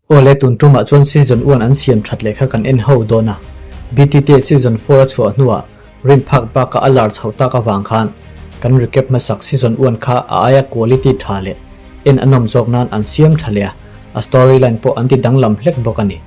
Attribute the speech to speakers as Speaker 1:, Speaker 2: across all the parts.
Speaker 1: Awle tun tumah chuan season one an siam that leh kha kan en ho dawn a, BTT season four a chhuah hnuah rin phak bakah a lar chhoh tak avang khan kan recap hmasak season one kha a aia quality tha leh en a nawm zawk nan an siam tha leh a, a storyline pawh an ti danglam hlek bawk a ni.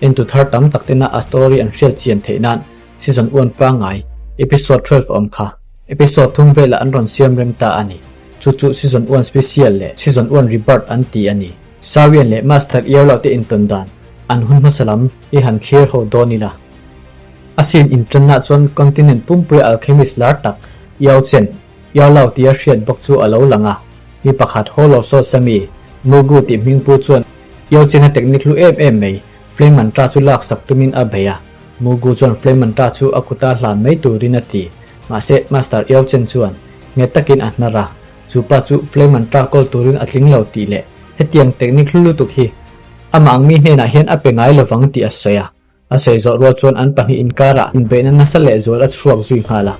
Speaker 1: Entu thar tam tak tena a story an hriat chian theih nan season one pangngai episode 12 awm kha episode thum velah an rawn siam rem ta a ni. Chu chu season one special leh season one rebirth an ti a ni. Sawian leh Master Iarlo te intawn dan an hun hmasa lam i han thlir ho dawn ila. A scene intanna chuan continent pumpuia alchemist lar tak Yao Chen, Iarlo tia hriat bawk chu a lo lang a. Mi pakhat Hall of Swords a mi, Mugu tih hmingpu chuan Yao Chen-a technique hlu em em mai, Flame Mantra chu laksak tumin a bei a. Mugu chuan Flame Mantra chu a kuta hlan mai turin a ti. Mahse, Master Yao Chen chuan nghet takin a hnar a. Chu pa chu Flame Mantra kawl turin a tling lo tih leh hetiang technique hlu lutuk hi amah ang mi hnenah hian a pe ngai lovang tih a sawi a. A sawi zawh rual chuan an pahnih inkarah inbeihna nasa lehzual a chhuak zui nghal a.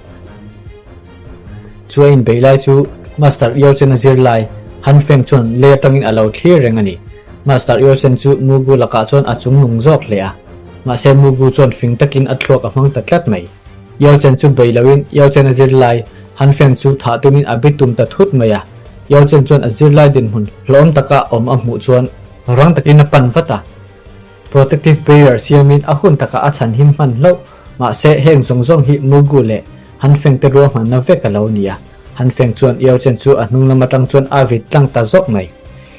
Speaker 1: Chu a inbeih lai chu Master Yochen a zir lai Han Feng chuan lei atangin a lo thlir reng a ni. Master Yochen chu Mugu lakah chuan a chung nung zawk hle a. Mahse Mugu chuan fing takin a thluak a hmang ta tlat mai. Yochen chu bei loin Yochen a zir lai Han Feng chu thah tumin a bi tum ta thut mai a. Yochen chuan a zirlai dinhmun hlawm taka awm a hmuh chuan rang takin a pan vat a. Protective barrier siamin a hun takah a chhan him hman hlauh. Mahse, heng zawng zawng hi Mugu leh Han Feng te ruahmanna vek a lo ni a. Han Feng chuan Yao Chen chu a hnung lam atang chuan a vit tlang ta zawk mai.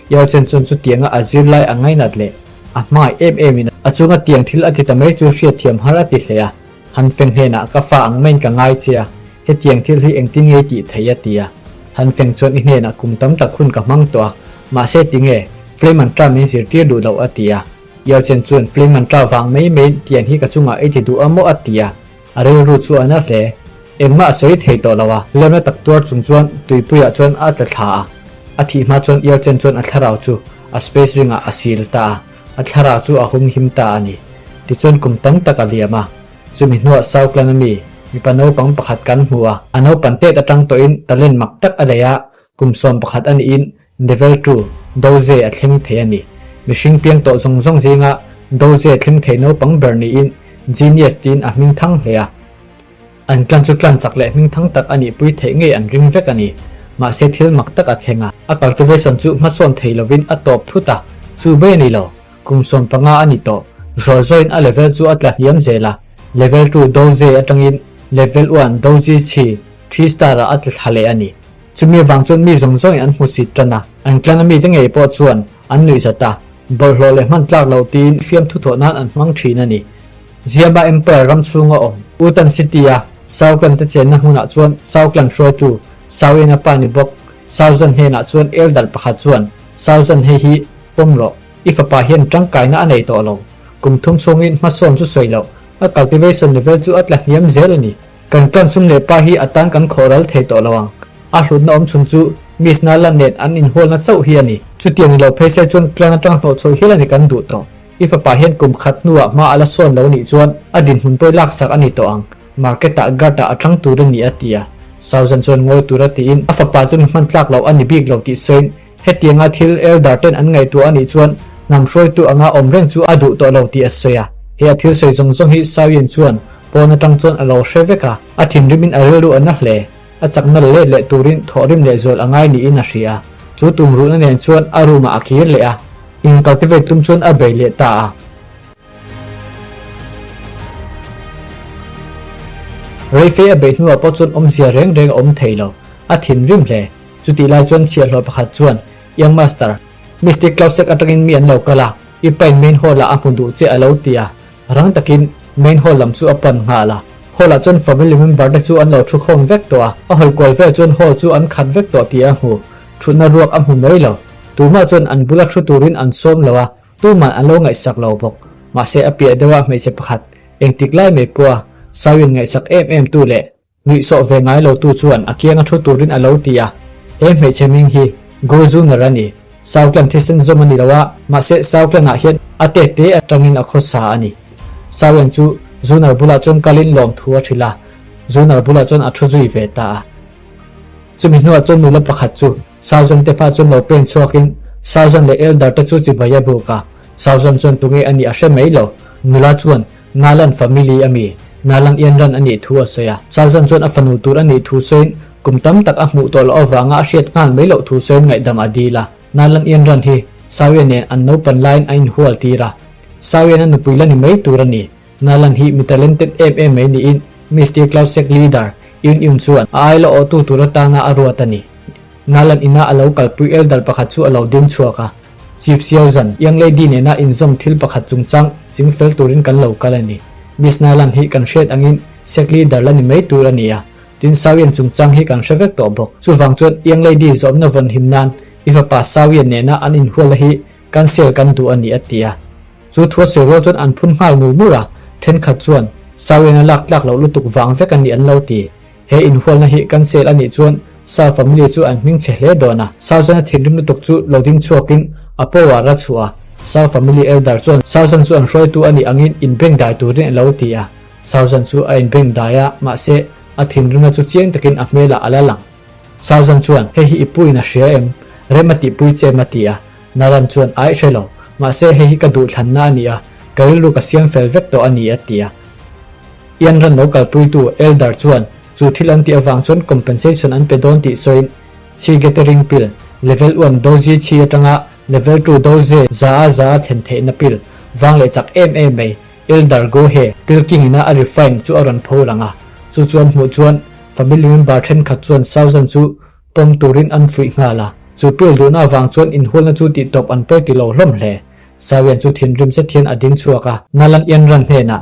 Speaker 1: Yao Chen chuan chutianga a zirlai a ngainat leh a hmangaih em em in a chunga tiang thil a ti ta mai chu hriatthiam har a ti hle a. Han Feng hnenah ka fa ang maiin ka ngai che a, hetiang thil hi engtin nge i tih theih a ti a. Han Feng chuan i hnenah kum tam tak hun ka hmang tawh a, mahse tinge Flame Mantra min zirtir duh loh a ti a. Yao Chen chuan Flame Mantra vang mai maiin tiang hi ka chungah i ti duh a maw a ti a. A rilru chu a na hle. Engmah a sawi thei tawh lo a, lemna tak tuar chung chuan tuipuiah chuan a tla thla a. A thih hma chuan Yao Chen chuan a thlarau chu a space ring ah a sil ta a. A thlarau chu a hum him ta a ni. Tichuan kum tam tak a liam a, chumi hnuah Southland a mi, mipa naupang pakhat kan hmu a. A naupan tet atang tawhin talent mak tak a nei a, kum 11 a niin Level 2, Doze a thleng thei a ni. Mihring piang tawh zawng zawng zinga Doze thleng thei naupang ber niin Genius tiin a hming thang hle a. An tlan chu tlan chak leh hming thang tak a nih pui theih ngei an ring vek a ni. Mahse thil mak tak a thleng a. A cultivation chu hmasawn thei lovin a tawp thut a, chu mai a ni lo. Kum 15 a ni tawh. Zawi zawiin a level chu a tla hniam zel a, level 2 Doze atangin level 1 Doji chhi 3 star ah a tla thla leh a ni. Chumi avang chuan mi zawng zawngin an hmu chit tan a, an tlan a mite ngei pawh chuan an nuih zat a, bawlhhlawh leh hman tlak loh tiin fiamthu thawh nan an hmang thin a ni. Ziaba Empire ram chhunga awm Utan City-a Southland te chenna hmunah chuan Southland hruaitu Sauian a pa ni bawk Sauzan hnenah chuan elder pakhat chuan, Sauzan hei hi pawm rawh, i fapa hian tangkaina a nei tawh lo. Kum thum chhungin hmasawn chu sawi loh, a cultivation level chu a tla hniam zel a ni. Kan tlan sum leh pa hi a tan kan khawh ral thei tawh lo ang. A hlutna awm chhun chu Miss Nala nen an inhualna chauh hi a ni. Chutiang ni lo phei se chuan tlan atang hnawh chhoh hial a ni kan duh tawh. I fapa hian kum khat hnuah hma a la sawn lo nih chuan a dinhmun pawh laksak a ni tawh ang. Market-ah guard-ah a tang tur a ni a ti a. Sauzan chuan ngawi tura tiin a fapa chu mi hman tlak loh a ni bik lo tih sawiin hetianga thil elder ten an ngaihtuah a nih chuan hnam hruaitu anga awm reng chu a duh tawh lo tih a sawi a. He a thil sawi zawng zawng hi Sawian chuan pawn atang chuan a lo hre vek a, a thinrimin a rilru a na hle. A chakna la let leh turin thawhrim leh zual a ngai niin a hria a. Chu tumruhna nen chuan a room-ah a kir leh a, in cultivate tum chuan a bei leh ta a. Reifei a beih hnuah pawh chuan awmzia reng reng a awm thei lo, a thinrim hle. Chutih lai chuan chhiahhlawh pakhat chuan, Young Master, Mystic Cloud-sek atangin mi an lo kal a, i pain main hall-ah a hmu duh che a lo ti a. Rang takin main hall lam chu a pan nghal a. Hall-ah chuan family member te chu an lo thu khawm vek tawh a, a hawi kual vel chuan hall chu an khat vek tawh tih a hmu. Thutna ruak a hmu mai lo. Tumah chuan an bula thu turin an sawm lo a, tuman an lo ngaihsak lo bawk. Mahse a piah deuha hmeichhe pakhat, engtik lai mai pawha Saiwin ngaihsak em em tu leh nuihsawh ve ngai lo tu chuan a kianga thu turin a lo ti a. He hmeichhe hming hi Gu Zuner a ni. Southland thisen zawm a ni lo a, mahse Southland-ah hian a tet te atangin a khawsa a ni. Saiwin chu Zuner bulah chuan kalin lawmthu a hrilh a, Zuner bulah chuan a thu zui ve ta a. Chumi hnuah chuan nula pakhat chu Sauzan te hma chuan lo pen chhuakin Sauzan leh Elder te chu chibai a buk a. Sauzan chuan tunge a nih a hre mai lo. Nula chuan Nalan family a mi, Nalan Ianran a nih thu a sawi a. Sauzan chuan a fanu tur a nih thu sawiin kum tam tak a hmuh tawh loh avanga a hriat nghal mai loh thu sawiin ngaihdam a dil a. Nalan Ianran hi Sauia nen an naupan laiin a inhual tir a. Sauian a nupui la ni mai tur a ni. Nalan hi mi talented em em mai niin Misty Cloud Sect leader Yun Yun chuan a aila awhtu tur atana a ruat a ni. Nalan ina a lo kalpui elder pakhat chu a lo ding chhuak a. Chief Xiaozhan, Young Lady nena inzawm thil pakhat chungchang ching fel turin kan lo kal a ni. Miss Nalan hi kan hriat angin sect leader la ni mai tur a ni a. Tin Sawian chungchang hi kan hre vek tawh bawk. Chuvang chuan Young Lady zawmna vawn him nan i fapa Sawian nena an inhualna hi cancel kan duh a ni a ti a. Chu thu a sawi rual chuan an phun nghal mur mur a, thenkhat chuan Sawian a lak tlak loh lutuk vang vek a ni an lo ti. He inhualna hi cancel a nih chuan Sao family chu an hming chhe hle dawn a. Sao Zan a thinrim lutuk chu lo ding chhuakin a power a chhuah a. Sao family elder chuan Sao Zan chu an hruaitu a nih angin inbengdai turin a lo ti a. Sao Zan chu a inbengdai a, mahse a thinrimna chu chiang takin a hmelah a la lang. Sao Zan chuan, Hei hi i puiin a hria em? Rem a tihpui che em? a ti a. Naran chuan, Aih hre lo. Mahse hei hi ka duhthlanna a ni a, ka rilru ka siam fel vek tawh a ni, a ti a. Ian ran lo kalpuitu Elder chuan chu thil an tih avang chuan compensation an pe dawn tih sawiin Chi Gathering Pill, Level one Doji Chi atanga Level two Doze za a za a thlen theihna pill vang leh chak em em mai Elder Gohe pill king ina a refine chu a rawn pho lang a. Chu chuan hmuh chuan family member thenkhat chuan Southern chu pawm turin an fuih nghal a. Chu pill duhna avang chuan inhualna chu tihtawp an pawi ti lo hlawm hle. Sawian chu thinrim zet hian a ding chhuak a, Nalan Ianran hnenah,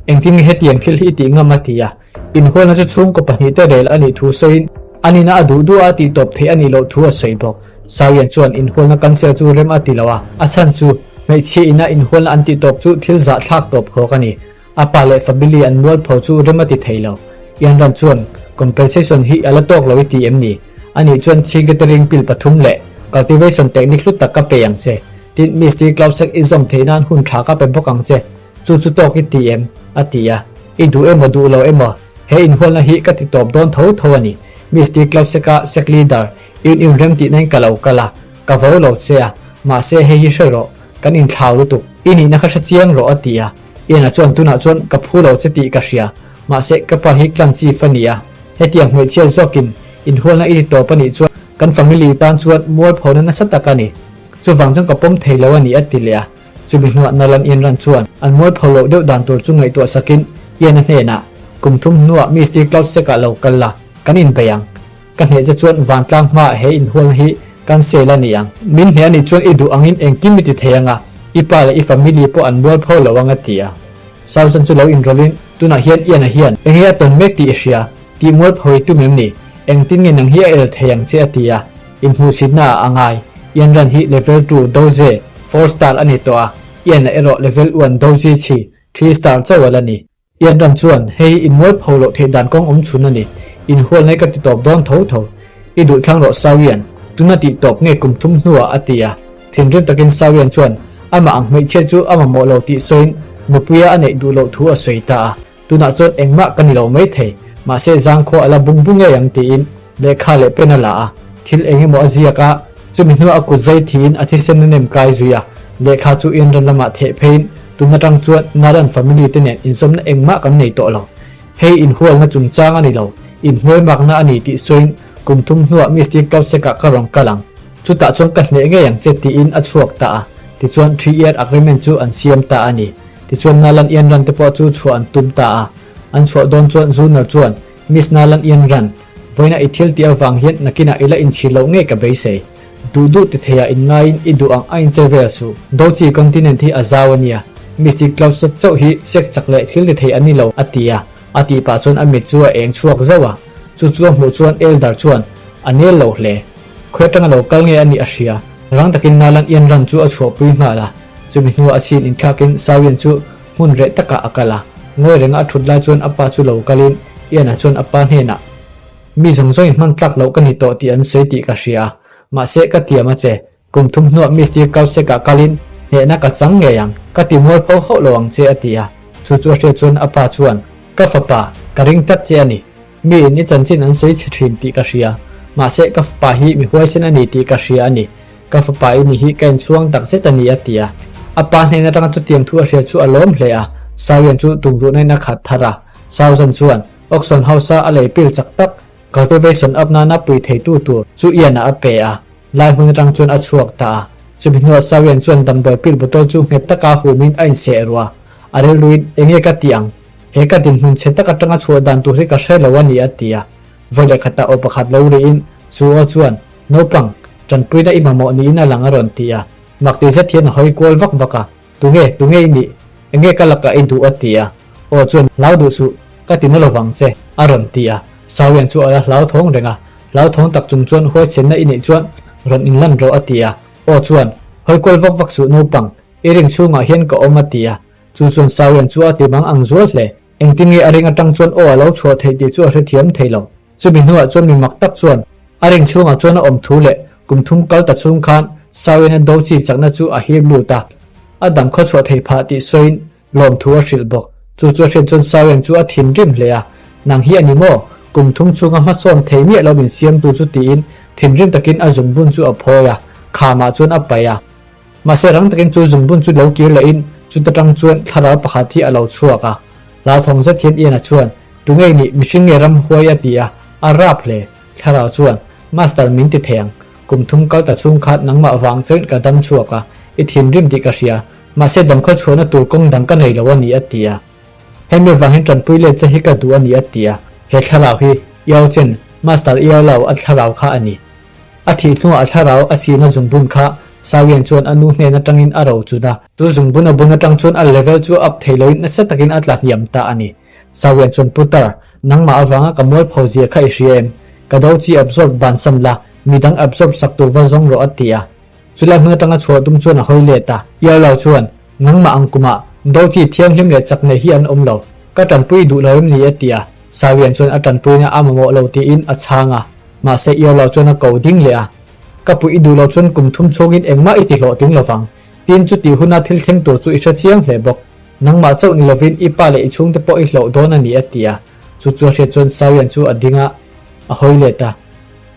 Speaker 1: Engtin nge hetiang thil hi i tih ngam a ti a, inhualna chu chhungkaw pahnihte rel a nih thu sawiin a nina a duh duh a tih tawp theih a nih loh thu a sawi bawk. Sawian chuan inhualna cancel chu rem a ti lo a, a chhan chu hmeichhia ina inhualna an tih tawp chu thil zahthlak tawp khawk a ni. A pa leh family an mualpho chu rem a ti thei lo. Ianran chuan, Compensation hi a la tawk lo i ti em ni? Anih chuan chi gathering pil pathum leh cultivation technique hlu tak ka pe ang che. Tin, Misty Cloud-sek i zawm theih nan hun tha ka pe bawk ang che. Chu chu tawk i ti em? a ti a. I duh emaw duh lo emaw, he inhualna hi ka ti tawp dawn tho tho a ni. Misty Cloud-seka sek leader, Yun Yun rem tih nain ka lo kal a, ka vo lo che a. Mahse, hei hi hre rawh, kan inthlau lutuk. I nihna kha hre chiang rawh, a ti a. Ian-a chuan tunah chuan ka phu lo che tih ka hria, mahse ka pa hi clan chief a ni a, hetiang hmeichhia zawkin inhualna i ti tawp a nih chuan kan family tan chuan mualphona nasa tak a ni. Chuvang chuan ka pawm thei lo a ni a ti leh a. Chumi hnuah Nalan Ianran chuan an mualpho loh deuh dan tur chu ngaihtuah sakin Ian-a hnenah, Kum thum hnuah Misty Cloud Sek-ah lo kal la, kan inbei ang. Ka hneh che chuan vantlang hmaah he inhualna hi kan sel a ni ang. Min hneh a nih chuan i duh angin engkim i ti thei ang a, i pa leh i family pawh an mual pho lo ang a ti a. Sousan chu lo inrawlhin, Tunah hian Ian-a hian enge a tawn mek tih i hria, tih mual pho i tum em ni? Engtin nge nang hi a el thei ang che a ti a. Inhmuhsitna ah a ngai. Ian ran hi level two doze, four star a ni tawh a, Ian-a erawh level one doji chhi, three star chauh a la ni. Ian ran chuan, Hei hi inmual pho loh theih dan kawng awm chhun a ni. Inhual ngai ka ti tawp dawn tho tho. I duh thlang rawh Sawian, tuna tih tawp nge kum thum hnuah a ti a. Thinrim takin Sawian chuan amah ang hmeichhia chu a mamawh lo tih sawiin nupuia a neih duh loh thu a sawi ta a. Tunah chuan engmah ka ni lo mai thei, mahse zangkhua a la bung bung ngei ang tiin lehkha leh pen a la a. Thil eng emaw a ziak a, chumi hnuah a kut zai thiin a thisen a nem kai zui a. Lehkha chu Ianran lamah theh pheiin tun atang chuan Naran family te nen inzawmna engmah kan nei tawh lo. Hei inhualna chungchang a ni lo, inhmelmakna a ni tih sawiin kum thum hnuah Misty Cloud-sek-ah ka rawn kal ang. Chutah chuan ka hneh ngei ang che tiin a chhuak ta a. Tichuan three-year agreement chu an siam ta a ni. Tichuan Nalan Ianran te pawh chu chhuah an tum ta a. An chhuah dawn chuan Zunar chuan, Miss Nalan Ianran, vawiina i thil tih avang hian nakinah i la inchhir loh ngei ka beisei. Duh duh ti theiah in ngaiin i duh ang a inche vel suh. Dochi continent hi a zau a nia. Mystic Cloud set chauh hi sek chak leh thil ti thei an ni lo, a ti a. A tih pah chuan a mit chu a eng chhuak zauh a. Chu chu a hmuh chuan Elder chuan a nel lo hle. Khawi atanga lo kal nge a nih a hria. Rang takin Nalan Ianran chu a chhuahpui nghal a. Chumi hnuah a chhin inthlakin Sawian chu hmun reh takah a kal a. Ngawi renga a thut lai chuan a pa chu lo kalin Ian-a chuan a pa hnenah, Mi zawng zawngin hman tlak loh ka ni tawh tih an sawi tih ka hria a, mahse ka tiam a che. Kum thum hnuah Mister Cloud-sek-ah kalin hnehna ka chang ngei ang, ka ti mualpho hauh lo ang che a ti a. Chu chu a hriat chuan a pa chuan, Ka fapa, ka ring tlat che a ni. Mi in i chanchin an sawi chhe thin tih ka hria. Mahse ka fapa hi mi huaisen a ni tih ka hria a ni. Ka fapa i ni hi ka inchhuang tak zet a ni a ti a. A pa hnen atanga chutiang thu a hria chu a lawm hle a, Sawian chu tumruhnain a khat thar a. Sauzan chuan Oxon House-a a lei pil chak tak cultivation up nana pui theitu tur chu Ian-a a pe a, lai hmun atang chuan a chhuak ta a. Chumi hnuah Sawian chuan damdawi pil bottle chu nghet taka humin a inseh ruah a, a rilruin enge ka ti ang? He ka dinhmun chhe tak atanga chhuah dan tur hi ka hre lo a ni a ti a. Vawi leh khatah aw pakhat lo rihin chu aw chuan, Naupang, tanpuina i mamawh niin a lang a rawn ti a. Mak ti zet hian a hawi kual vak vak a, Tunge, tunge i nih? Enge ka lakah i duh a ti a. Aw chuan, Hlau duh suh, ka ti na lovang che, a rawn ti a. Sawian chu a la hlauthawng reng a, hlauthawng tak chung chuan huaisenna i neih chuan rawn inlan rawh a ti a. Aw chuan, Hawi kual vak vak suh naupang, i ring chhungah hian ka awm a ti a. Chu chuan Sawian chu a ti mang ang zual hle. Engtin nge a ring atang chuan aw a lo chhuah theih tih chu a hrethiam thei lo. Chumi hnuah chuan mi mak tak chuan a ring chhungah chuan a awm thu leh kum thum kal ta chhung khan Sawiana do chi chakna chu a hip lut a, a dam khaw chhuah thei phah tih sawiin lawmthu a hrilh bawk. Chu chu a hriat chuan Sawian chu a thinrim hle a, Nang hi a ni maw? Kum thum chhunga hmasawn thei miah lo min siamtu chu tiin thinrim takin a zungbun chu a phawi a, khamah chuan a paih a. Mahse rang takin chu zungbun chu lo kir lehin chuta tang chuan thlarau pakhat hi a lo chhuak a. Hlauthawng zet hian Ian-a chuan, Tunge nih, mihring nge ram huai a ti a, a rap hle. Thlarau chuan, Master min ti thei ang, kum thum kal ta chhung khan nangmah vang chuan ka dam chhuak a, i thinrim tih ka hria, mahse damkhaw chhuahna tur kawng dang ka nei lo a ni a ti a. Hemi vang hian tanpui let che hi ka duh a ni a ti a. He thlarau hi Iao Chen, Master Iao Lao a thlarau kha a ni. A thih hnuah a thlarau a sihna zungbun kha Sawian chuan a nu hnen atangin a ro chun a. Chu zungbun a bun atang chuan a level chu up thei loin nasa takin a tla hniam ta a ni. Sawian chuan Putar, nangmah avanga ka mualpho zia kha i hria em? Ka do chi absorb bansan la, midang absorb sak tur va zawng rawh a ti a. Chulai hmun atanga chhuah tum chuan a hawi let a. Iau lo chuan, Nangmah ang kumah do chi thianghlim leh chak nei hi an awm lo. Ka tanpui duh lo em ni? a ti a. Sawian chuan a tanpuina a mamawh lo tiin a chhang a. Mahse Iau lo chuan a ko ding leh a. Ka puih i duh lo chuan kum thum chhungin engmah i ti hlawhtling lovang. Tin, chutih huna thil thleng tur chu i hre chiang hle bawk. Nangmah chauh ni lovin i pa leh i chhungte pawh i hlauh dawn a ni a ti a. Chu chu a hriat chuan Sawian chu a ding a, a hawi let a.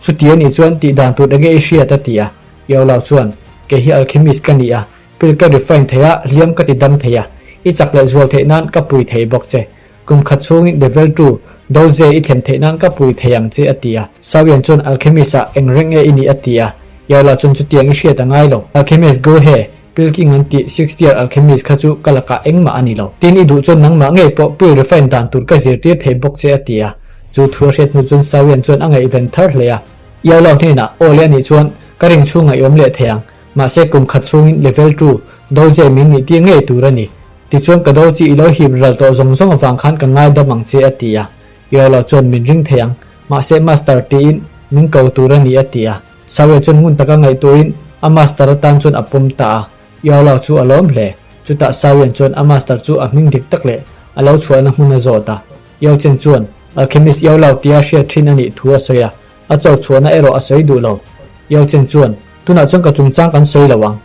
Speaker 1: Chuti a nih chuan tih dan tur enge i hriat a ti a. Iau lo chuan, Kei hi alchemist ka ni a, pil ka refine thei a, hliam ka ti dam thei a, i chak leh zual theih nan ka pui thei bawk che. Kum khat chhungin level two doze i thlen theih nan ka pui thei ang che a ti a. Sawian chuan alchemist ah eng reng nge i nih a ti a. Iau lo chuan chutiang i hriat a ngai lo. Alchemist go he, pil king an tih sixth year alchemist kha chu ka lakah engmah a ni lo. Tin i duh chuan nangmah ngei pawh pil refine dan tur ka zirtir thei bawk che a ti a. Chu thu a hriat hnu chuan Sawian chuan a ngaihven thar hle a. Iau lo hnenah aw le a nih chuan ka ring chhungah i awm leh thei ang. Mahse kum khat chhungin level two doze min nih tir ngei tur a ni. Tichuan ka do chi i lo hip ral tawh zawng zawng avang khan ka ngaidam ang che a ti a. Iau lo chuan min ring thei ang. Mahse master tiin min ko tur a ni a ti a. Sawiah chuan ngun taka ngaihtuahin a master atan chuan a pawm ta a. Iau lo chu a lawm hle. Chutah Sawian chuan a master chu a hming dik tak leh a lo chhuahna hmun a zawt a. Iau Chen chuan alchemist Iau Lau tia hriat thin a nih thu a sawi a, a chawr chhuahna erawh a sawi duh lo. Iau Chen chuan, Tunah chuan ka chungchang kan sawi lo ang.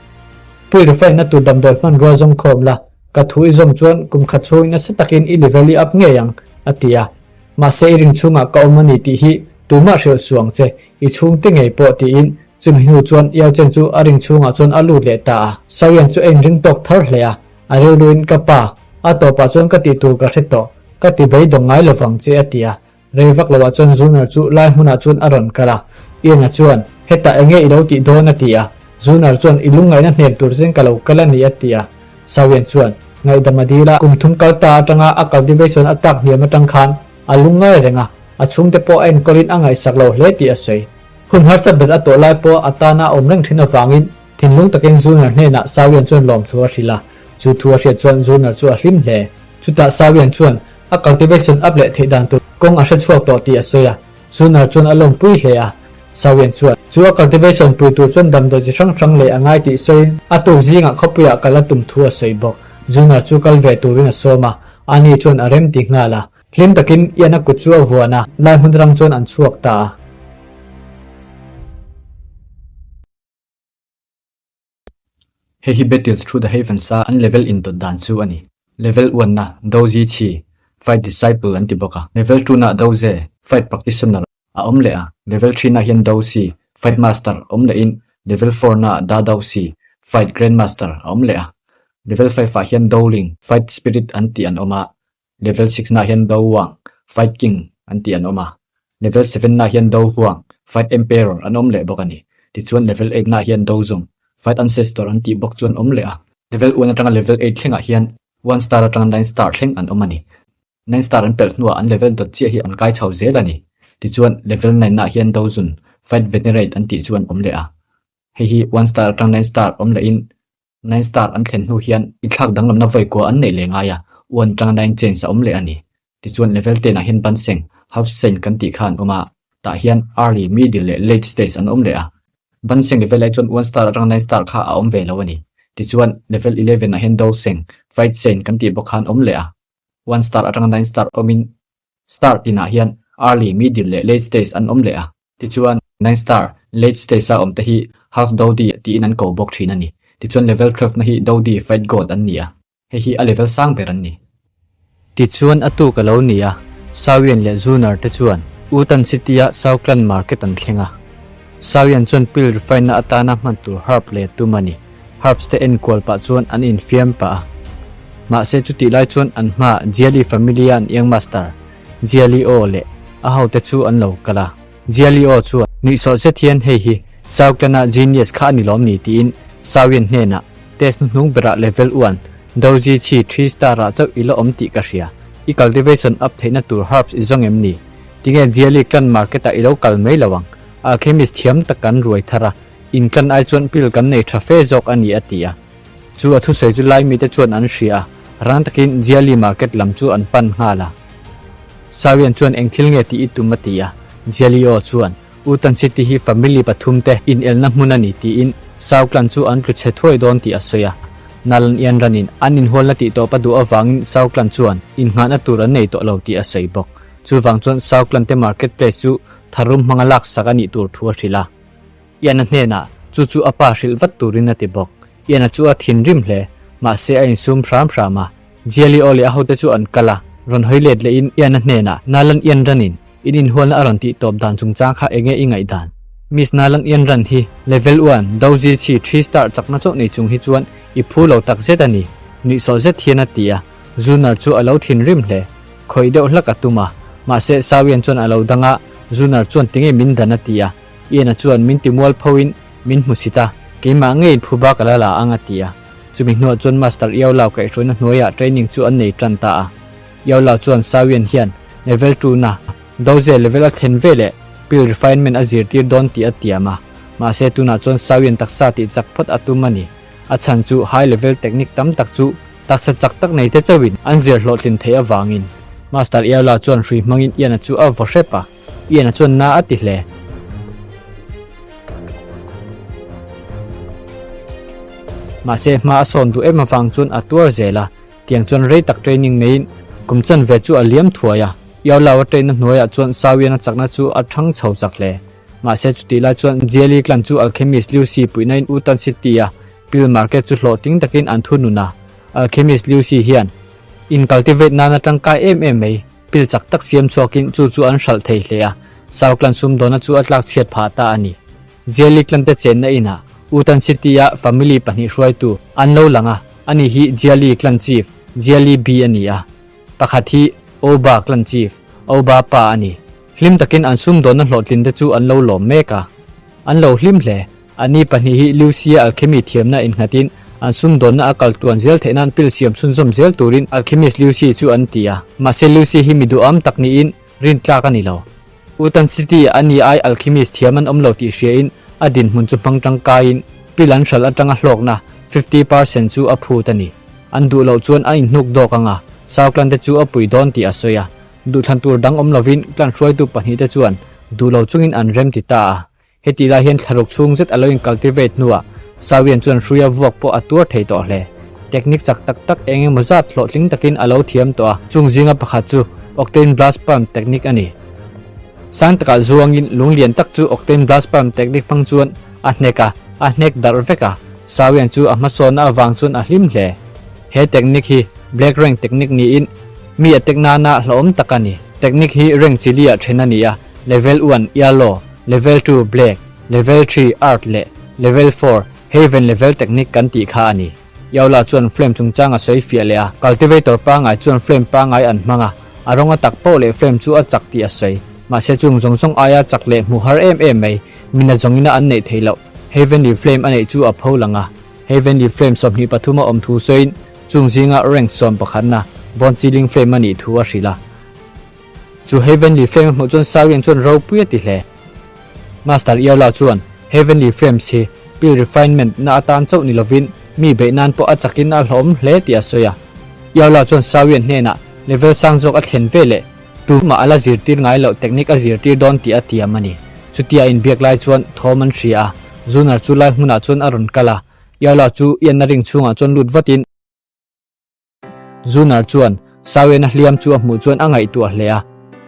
Speaker 1: Purify na tur damdawi hmanrua zawng khawm la, ka thu i zawm chuan kum khat chhungin nasa takin i level i up ngei ang, a ti a. Mahse i ring chhungah ka awm a ni tih hi tumah hrilh suh ang che, i chhungte ngei pawh tiin chumi hnu chuan Iau Chen chu a ring chhungah chuan a lut leh ta a. Sawian chu a inring tawk thar hle a, A rilruin ka pa, a tawpah chuan ka tih tur ka hre tawh, ka ti beidawng ngai lovang che a ti a. Rei vak loah chuan Zunar chu lai hmunah chuan a rawn kal a. Ian-a chuan, Hetah enge i lo tih dawn a ti a. Zunar chuan, I lungngaihna hnem tur chen ka lo kal a ni a ti a. Sawian chuan, Ngaihdam a dil a, kum thum kal ta atanga a cultivation a tak hniam atang khan a lungngai reng a, a chhungte pawh a enkawlin a ngaihsak lo hle tih a sawi. Hun harsa ber a tawh lai pawh a tana a awm reng thin avangin Thinlung takin Zunar hnenah Sawian chuan lawmthu a hrilh a, chu thu a hriat chuan Zunar chu a hlim hle. Chutah Sawian chuan a cultivation up leh theih dan tur kawng a hre chhuak tawh tih a sawi a, Zunar chuan a lawmpui hle a. Sawian chuan chu a cultivation pui tur chuan damdawi chi hrang hrang leh a ngai tih sawiin a tuk zingah khawpuiah kal a tum thu a sawi bawk. Zunar chu kal ve turin a sawm a, ani chuan a rem ti nghal a. Hlim takin Ian-a kut chu a vuan a, lai hmun rang chuan an chhuak ta a. Hei hi Battles Through the Heavens a an level indawt dan chu a ni. Level one na Dozi Chi, Fight Disciple an ti bawk a. Level two na Doze, Fight Practitioner, a awm leh a. Level three na hian Dosi, Fight Master, awm lehin Level four na Da Dosi, Fight Grandmaster, a awm leh a. Level five ah hian Dowling, Fight Spirit an tih an awm a, Level six nah hian Do Wang, Fight King an tih an awm a, Level seven nah hian Do Huang, Fight Emperor an awm leh bawk a ni. Tichuan Level eight nah hian Do Zung, Fight Ancestor an tih bawk chu an awm leh a. Level one atanga level eight thlengah hian one star atanga nine star thleng an awm a ni. Nine star an pelh hnuah an level dawt chiah hi an kai chho zel a ni. Tichuan level nine ah hian Do Zun, Fight Venerate an tih chu an awm leh a. Hei hi one star atang nine star awm lehin Nine star an thlen hnu hian inthlak danglamna vawi kua an neih leh ngai a, one atanga nine change a awm leh a ni. Tichuan level ten ah hian ban seng, half seng kan tih kha an awm a, tah hian early, middle leh late stage an awm leh a. Ban seng level ai chuan one star atanga nine star kha a awm ve lo a ni. Tichuan level 11 ah hian do seng, fight seng kan tih bawk kha an awm leh a. One star atanga nine star awmin star tinah hian early, middle leh late stage an awm leh a. Tichuan, nine star, late stage a awm te hi half Dodi tiin an ko bawk thin a ni. Tichuan level 12 na hi Dodi fight god an ni a, hei hi a level sang ber an ni. Tichuan a tuk a lo ni a, Sawian leh Zunar te chuan Utan City a Southland Market an thleng a. Sawian chuan pill refine na atana hman tur herb lei a tum a ni. Herbs te enkual pah chuan an infiam pah a. Mahse chutih lai chuan an hmaah Jiali family a an young master, Jialio leh a hote chu an lo kal a. Jialio chuan nuihsawh zet hian hei hi Sauklana genius kha a ni lawm ni tiin Sauian hnenah test hnuhnung berah level one Doji chhi three star ah chauh i la awm tih ka hria. I cultivation up theihna tur herbs i zawng em ni? Tinge Jiali clan market ah i lo kal mai lo ang? Alchemist thiam tak kan ruai thar a, in clan ai chuan pill kan nei tha fe zawk a ni a ti a. Chu a thusawi chu lai mite chuan an hria a, rang takin Jiali market lam chu an pan nghal a. Sawian chuan eng thil nge tih i tum a ti a, Jiali aw chuan, U Tan City hi family pathum te inelna hmun a ni tiin Sau clan chu an tlu chhe thuai dawn tih a sawi a. Nalan Ian ranin an inhualna tih tawp a duh avangin Sau clan chuan innghahna tur an nei tawh lo tih a sawi bawk. Chuvang chuan Sau clan te market place chu tharum hmanga laksak a nih tur thu a hrilh a. Ian-a hnenah chu chu a pa hrilh vat turin a ti bawk. Ian-a chu a thinrim hle, mahse a insum hram hram a. Jiali aw leh a hote chu an kal a, rawn hawi let lehin Ian-a hnenah, Nalan Ian Ranin in inhualna a rawn tih tawp dan chungchang kha enge i ngaihdan? Miss Nalan Ian Ran hi level one Doji chhi three star chakna chauh nei chung hi chuan i phu lo tak zet a ni, nuihsawh zet hian a ti a. Zunar chu a lo thinrim hle. Khawih deuh hlak a tum a, mahse Sawian chuan a lo dang a, Zunar chuan tinge min dan a ti a. Ian-a chuan min ti mual pho in min hmu sit a, keimah ngeiin phu bak a la la ang a ti a. Chumi hnuah chuan Master Iau Lau kaihhruaina hnuaiah training chu an nei tan ta a. Iau Lau chuan Sawian hian level two na Doze level a thlen ve leh pill refinement a zirtir dawn tih a tiam a. Mahse tunah chuan Sawian taksa tih chak phawt a tum a ni. A chhan chu high level technique tam tak chu taksa chak tak nei te chauhin an zir hlawhtlin theih avangin. Master Iau Lau chuan hrui hmangin Ian-a chu a vaw hrep a. Ian-a chuan na a ti hle. Mahse hma a sawn duh em avang chuan a tuar zel a, tiang chuan rei tak training neiin kum chanve chu a liam thuai a. Iaulau a train na hnuaiah chuan Sawian-a chakna chu a thang chho chak hle. Mahse chutih lai chuan Jiali clan chu alchemist Liu Si puihna in Utan City a pill market chu hlawhtling takin an thunun a. Alchemist Liu Si hian in cultivate nana tangkai em em mai. Pil chak tak siam chhuakin chu chu an hralh thei hle a, Sau clan sumdawna chu a tlak chhiat phah ta a ni. Jiali clan te chenna inah Utan City-a family pahnih hruaitu an lo lang a, ani hi Jiali clan chief Jiali Bi a ni a, pakhat hi Oba clan chief Oba Pa a ni. Hlim takin an sumdawnna hlawhtlin te chu an lo lawm mek a, an lo hlim hle. Ani pahnih hi Lucia alchemy thiamna innghatin an sumdawnna a kal tuan zel theih nan pil siam chhunzawm zel turin alchemist Lucy chu an ti a. Mahse Lucy hi mi duham tak niin rin tlak a ni lo. Utan City ah ani ai alchemist thiam an awm lo tih hriain a dinhmun chu hmang tangkaiin pil an hralh atanga hlawkna 50% chu a phut a ni. An duh loh chuan a inhnuk dawk anga Southland te chu a pui dawn tih a sawi a. Duhthlan tur dang awm lovin clan hruaitu pahnih te chuan duh lo chungin an rem ti ta a. Heti lai hian thlaruk chhung zet a lo incultivate hnuah Sawian chuan hruia vuak pawh a tuar thei tawh hle. Technique chak tak tak eng emaw zat hlawhtling takin a lo thiam tawh a, chung zinga pakhat chu Octane Blast Pump technique a ni. Sang takah zuangin lung lian tak chu Octane Blast Pump technique hmang chuan a hnek a, a hnek darh vek a, Sawian chu a hmasawnna avang chuan a hlim hle. He technique hi Black Rank technique niin mi a tek nana hlauhawm tak a ni. Technique hi rank chi li ah then a ni a, Level one, Yellow, Level two, Black, Level three, Earth leh Level four, Heaven Level Technique kan tih kha a ni. Yaola chuan flame chungchang a sawi fiah leh a, cultivator pangngai chuan flame pangngai an hmang a, a rawng a tak poh leh flame chu a chak tih a sawi. Mahse chung zawng zawng aia chak leh hmu har em em mai, mina zawngina an neih theih loh. Heavenly Flame a neih chu a pho lang a, Heavenly Flame 23 a awm thu sawiin chung zinga rank sawmpakhatna Bone Chilling Flame a nih thu a hrilh a. Chu Heavenly Flame a hmuh chuan Sawian chuan ropui a ti hle. Master Iola chuan Heavenly Flames hi pill refinement na atan chauh ni lovin mi beih nan pawh a chakin a hlawhawm hle tih a sawi a. Iola chuan Sawian hnenah level sang zawk a thlen ve leh tumah a la zirtir ngai loh technique a zirtir dawn tih a tiam a ni. Chutia a inbiak lai chuan thawm an hria a, Zunar chu lai hmunah chuan a rawn kal a, Iola chu Ian-a ring chhungah chuan lut vatin, Zunar chuan Sawiana hliam chu a hmuh chuan a ngaihtuah hle a,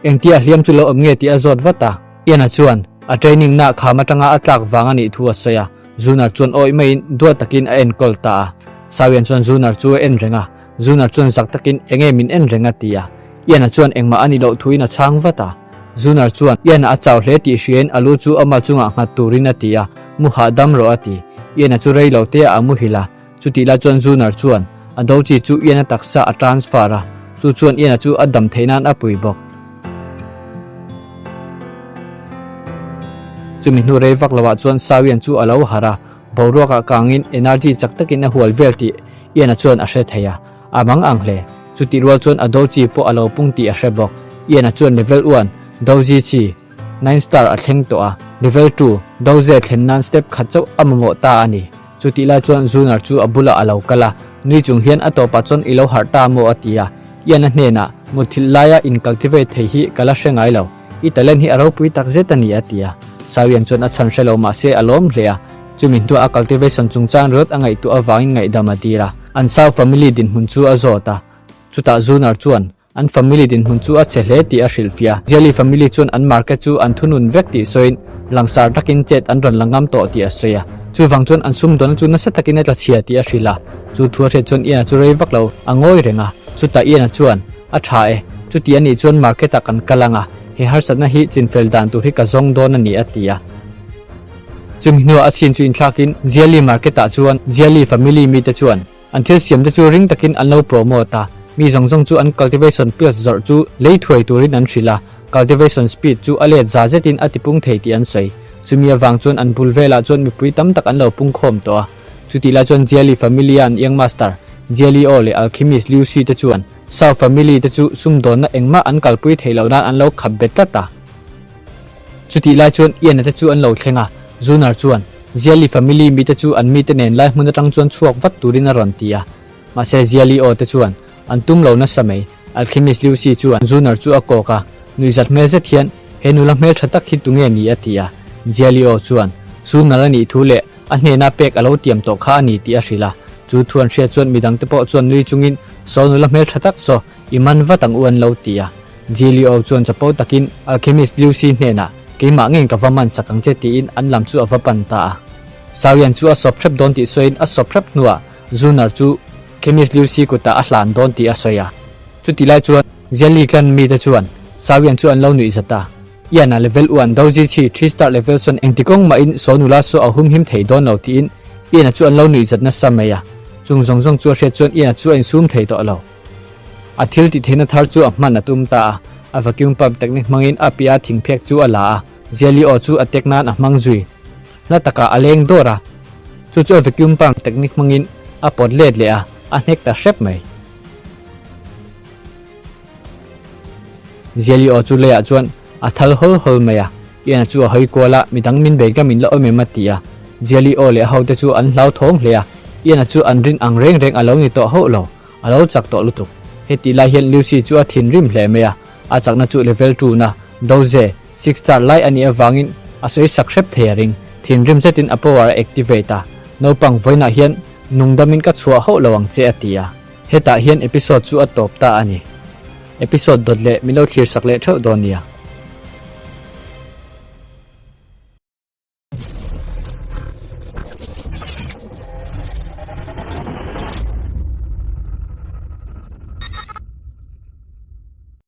Speaker 1: engtia hliam chu lo awm nge tih a zawt vat a. Ian-a chuan a training na kham atanga a tlak vang a nih thu a sawi a, Zunar chuan awih maiin duat takin a enkawl ta a. Sawian chuan Zunar chu a en reng a, Zunar chuan zak takin enge min en reng a ti a. Ian-a chuan engmah a nih loh thuin a chhang vat a. Zunar chuan Ian-a a chau hle tih hriain a lu chu ama chungah nghat turin a ti a, mu hahdam rawh a ti. Ian-a chu rei lo te ah a muhil a. Chutih lai chuan Zunar chuan a do chi chu Ian-a taksa a transfer a, chu chuan Ian-a chu a dam theih nan a pui bawk. Chumi hnu rei vak lovah chuan Sawian chu a lo harh a, boruakah kangin energy chak takin a hual vel tih Ian-a chuan a hre thei a, a mang ang hle. Chutih rual chuan a do chi pawh a lo pung tih a hre bawk. Ian-a chuan level one, Doji chi, Nine star a thleng tawh a, level two, Doze thlen nan step khat chauh a mamawh ta a ni. Chutih lai chuan Zunar chu a bulah a lo kal a, nui chung hian a tawpah chuan i lo harh ta maw a ti a. Ian-a hnenah, Mutthilh laia in cultivate thei hi ka la hre ngai lo, i talent hi a ropui tak zet a ni a ti a. Sawian chuan a chhan hre lo mah se a lawm hle a, chumi hnuah a cultivation chungchang ringawt a ngaihtuah avangin ngaihdam a dil a. An Sau family dinhmun chu a zawt a, chutah Zunar chuan An family dinhmun chu a chhe hle tih a hrilhfiah. Jelly family chuan an market chu an thunun vek tih sawiin langsar takin chet an rawn la ngam tawh tih a sawi a. Chuvang chuan an sumdawnna chu nasa takin a tla chhia tih a hrilh a. Chu thu a hriat chuan Ian-a chu rei vak lo a ngawi reng a. Chutah Ian-a chuan, A tha e, chuti a nih chuan market-ah kan kal ang a, he harsatna hi chinfel dan tur hi ka zawng dawn a ni a ti a. Chumi hnuah a chhin chu inthlakin Jelly market-ah chuan Jelly family mite chuan, An thil siam te chu ring takin an lo promote a, mi zawng zawng chu an cultivation pills zawrh chu lei thuai turin an hrilh a, cultivation speed chu a let za zetin a tipung thei tih an sawi. Chumi avang chuan an bul velah chuan mipui tam tak an lo pung khawm tawh a. Chutih lai chuan Jiali Familia an Young Master, Jiali Aw leh Alchemist Liu Xi te chuan Shao Family te chu sumdawnna engmah an kalpui theih loh nan an lo khap bet tlat a. Chutih lai chuan Ian-a te chu an lo thleng a, Zunar chuan, Ziali family mite chu an mite nen lai hmun atang chuan chhuak vat turin a rawn ti a. Mahse Ziali aw te chuan an tum lo nasa mai. Alchemist Lucy chuan Zunar chu a kawk a, nuihzat hmel zet hian, He nula hmeltha tak hi tunge ni? a ti a. Ziali aw chuan, Zunar a nih thu leh a hnena pek a lo tiam tawh kha a ni tih a hrilh a. Chu thu an hriat chuan midangte pawh chuan nui chungin, Saw nula hmeltha tak saw, i man vat ang u an lo ti a. Jilio chuan chapo takin Alchemist Lucy hnenah, Keimah ngeng ka va man sak ang che tiin an lam chu a va pan ta a. Sawian chu a sawp hrep dawn tih sawiin a sawp hrep hnuah Zunar chu Chemist Lucy kutah a hlan dawn tih a sawi a. Chuti lai chuan Jelly clan mite chuan Sawian chu an lo nuih zat a. Ian-a level uan Doji chi three star level sawn engti kawng mahin saw nula saw a humhim thei dawn lo tiin Ian-a chu an lo nuih zat nasa mai a. Chung zawng zawng chu a hriat chuan Ian-a chu a insum thei tawh lo. A thil tih theihna thar chu a hman a tum ta a, a vacuum pump technique hmangin a piah thing phek chu a la a, Ziali aw chu a tek nan a hmang zui. Hla takah a leng dawr a, chu chu a vacuum pump technique hmangin a pawt let leh a, a hnek ta hrep mai. Ziali aw chu leiah chuan a thal hawl hawl mai a, Ian-a chu a hawi kual a, midang min bei ka min la awm em a ti a. Ziali aw leh a hote chu an hlauthawng hle a, Ian-a chu an rin ang reng reng a lo ni tawh hauh lo. A lo chak tawh lutuk. Hetih lai hian Lucy chu a thinrim hle mai a, a chakna chu level two na, Doze, six star lai a nih avangin a sawi sak hrep thei a ring. Thinrim zetin a power a activate a, naupang vawiinah hian nungdamin ka chhuah hauh lo ang che a ti a. Hetah hian episode chu a tawp ta a ni. Episode dawt leh min lo thlir sak leh theuh dawn nia.